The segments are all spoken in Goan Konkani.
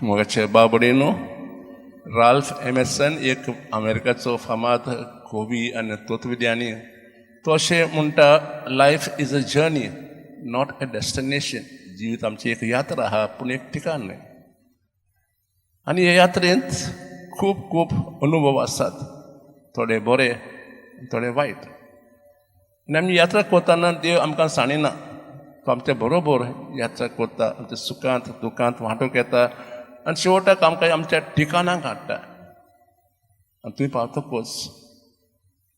मोगाचे बाबडेनो, राल्फ एमेसन एक अमेरिकाचो फामाद कवी आनी तत्वज्ञानी, तो अशें म्हणटा, "Life is a journey, not a destination." जिवीत आमची एक यात्रा आहा, पूण एक ठिकाण न्हय. आनी हे यात्रेंत खूब खूब अनुभव आसात, थोडे बरे, थोडे वायट. आनी आमी यात्रा करतना देव आमकां सांडिना. तो आमच्या बरोबर यात्रा करता, आमच्या सुखांत दुखांत वांटूंक येता आनी शेवटाक आमकां आमच्या ठिकाणाक हाडटा. आनी थंय पावतकूच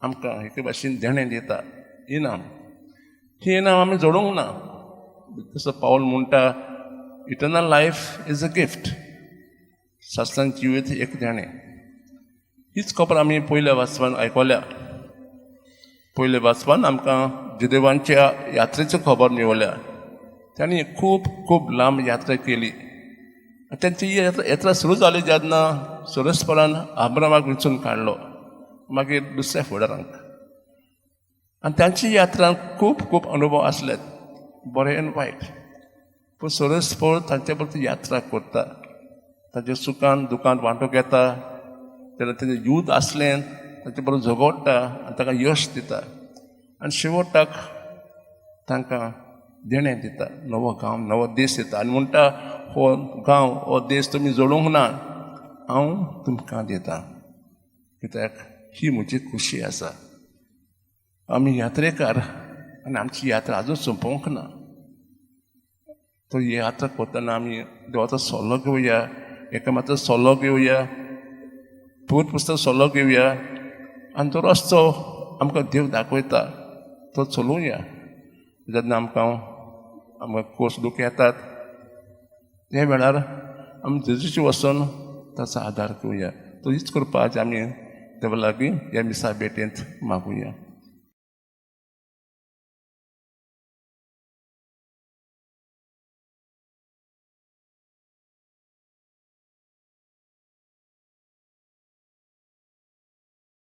आमकां एके भाशेन देणें दिता, इनाम. ही इनाम आमी जोडूंक ना. तसो पावल म्हणटा, "Eternal life is a gift." सासणाचें जिवीत एक देणें. हीच खबर आमी पयल्या वाचपान आयकल्या. पयल्या वाचपान आमकां जुदेवांच्या यात्रेची खबर मेवल्या. तांणी खूब खूब लांब यात्रा केली. तांची ही यात्रा सुरू जाली जेन्ना सरस्परान आब्रामाक वेंचून काडलो, मागीर दुसऱ्या फुडारांक. आनी तांची यात्रा खूब खूब अनुभव आसले, बरे आनी वायट, पूण सरस्पर तांचे बरोबर यात्रा करता, तांच्या सुखान दुखान वांटूंक येता. तेन्ना तेजें युद्ध आसलें, तांचे बरोबर झगडटा आनी ताका यश दिता आनी शेवटाक तांकां देणें दिता, नवो गांव, नवो देश दिता आनी म्हणटा, हो गांव, हो देश तुमी जोडूंक ना, हांव तुमकां दिता, कित्याक ही म्हजी खुशी आसा. आमी यात्रेकार आनी आमची यात्रा आजून सोंपोवंक ना. तो ही यात्रा करतना आमी देवाचो सल्लो घेवया, एकामेकाचो सल्लो घेवया, पवित्र पुस्तक सल्लो घेवया आनी तो रस्तो आमकां देव दाखयता तो चलोवया. जेन्ना आमकां खोस दुख्ख येतात, त्या वेळार आमी जेजूचे वचून ताचो आदार घेवया. तो हीच करपाची आमी देवा लागीं ह्या मिसा भेटेंत मागुया.